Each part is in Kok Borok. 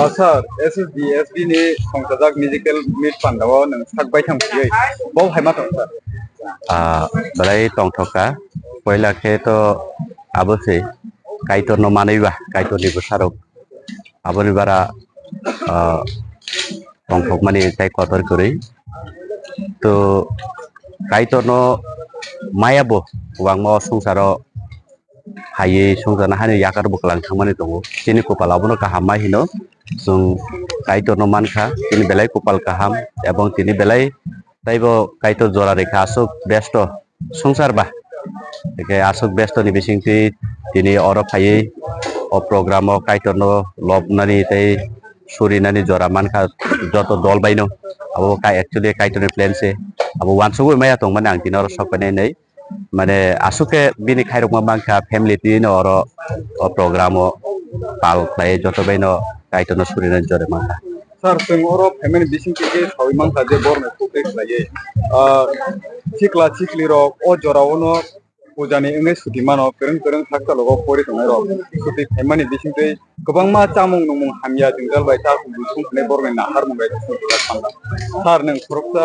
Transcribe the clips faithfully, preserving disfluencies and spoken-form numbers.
Ah, sir, S S D, S B ni songchajak musical meet pandao nwng sak baithang phiyoi. Bo hai ma tong, sir? Ah, belai tongthok kha. Poila khe to abo se Kaitor no manwi ba, Kaitor ni bwsarok. Aboni bara, ah, tongthokmani tei kotor kwrwi. To Kaitor no maya bo kwbangma o swngcharo phaiwi swngcharno haino yakar bwklang thangmani tongo. Chini kwpal abono kaham ma hino. Chwng Kaitorno mankha, tini belai kwpal kaham, ebong tini belai teibo Kaitor jora rikha, aswk besto swngchar ba. Hwnkhe aswk bestoni bisingtwi tini oro phaiwi o programo Kaitorno lobnani tei surinani jora mankha joto dol baino. Abo ka actually Kaitorni plan se. Abo uansugwi maya tongmani ang tini oro sok painai hinwi. Mane aswk khe bini khairokma mankha, family twi no oro o program o pal khlai joto bai no Kaitor no surinani jora mankha. Sir, chwng oro family bising twi khe sawi mankha je borok no khuk tei khlaiwi, ah, sikla sikli rok o jora o no puja ni wngwi suti mano, kwrwng kwrwng hakchalo o pori tongnai rok suti phaimani bising twi kwbangma chamung nungmung hamya jwngjal bai ta song song hwnwi borokni naharmung bai song song thangkha. Sir, nwng khoroksa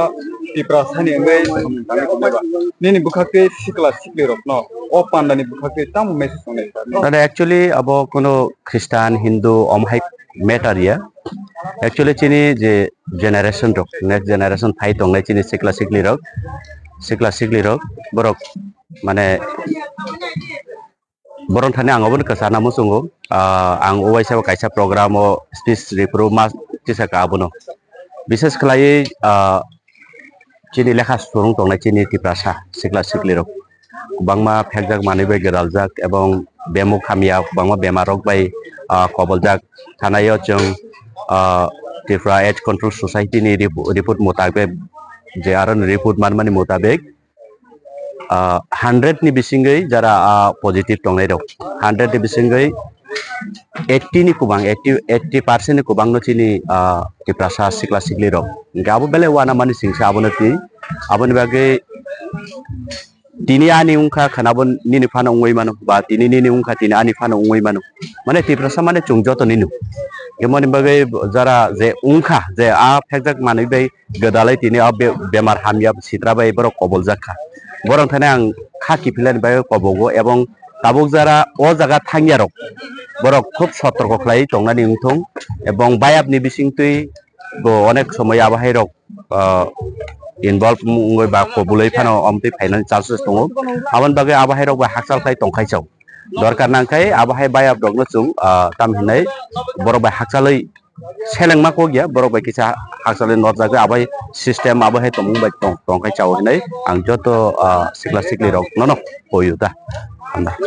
Tiprasani wngwi samung tangwi tongnai ba, nini bwkhaktwi sikla siklirokno o pandani bwkhaktwi tamo message tongnai, sir? Tale actually abo kono Christian, Hindu, om hai matter ya. Actually chini je generation rok, next generation phai tongnai chini sikla siklirok, sikla siklirok, borok mane Borok thani ang obono kwchana muchungo. Ah, ang o waisa kaisa program o speech ripro ma tisaka abono. Bishes khlaiwi, ah, chini lekha surung tongnai chini Tiprasa sikla siklirok. Kwbangma phekjak manwi bai gwdaljak ebong bemuk hamya kwbangma bemar rok bai, ah, koboljak. Thanaio chwng, ah, Tripura Aids Control Society ni rip-, report mutabek je aro ni report manmani mutabek ah, hundred ni bisingwi jara, ah, positive tongnai rok, hundred ni bisingwi eighty ni kubang, eighty, eighty percent ni kubang no chini, ah, Tiprasa sikla sikli rok. Hingke abo belai uanamani singsa abono twi, aboni bagwi tini ani wngkha khana bo nini phano wngwi mano, ba tini nini wngkha tini ani phano wngwi mano. Mane Tiprasa mane chwng joto nino. Hingke mani bagwi jara je wngkha je a phekjak manwi bai gwdalai tini o be-, bemar hamya sitra bai borok koboljak kha. Borok thani ang kha kiphilani bagwi kobogo ebong tabuk jara o jaga thangya rok borok khub sotorko khlai tongnani wngthong ebong bayapni bisingtwi bo onek somoy abo hai rok, ah, involve wngwi ba kobulwi phano omtwi phainani chances tongo. Aboni bagwi abo hai rok bai hakchal khlai tongkhai chao. Dorkar nangkhai abo hai bayap rokno chwng, ah, tam hinai borok bai hakchalwi selengma kok ya, borok bai kisa hakchalwi notjagwi abai system abo hai tongmung bai tong, tongkhai chao hinai ang joto, ah, sikla sikli rok nono koyu ta. Hambai.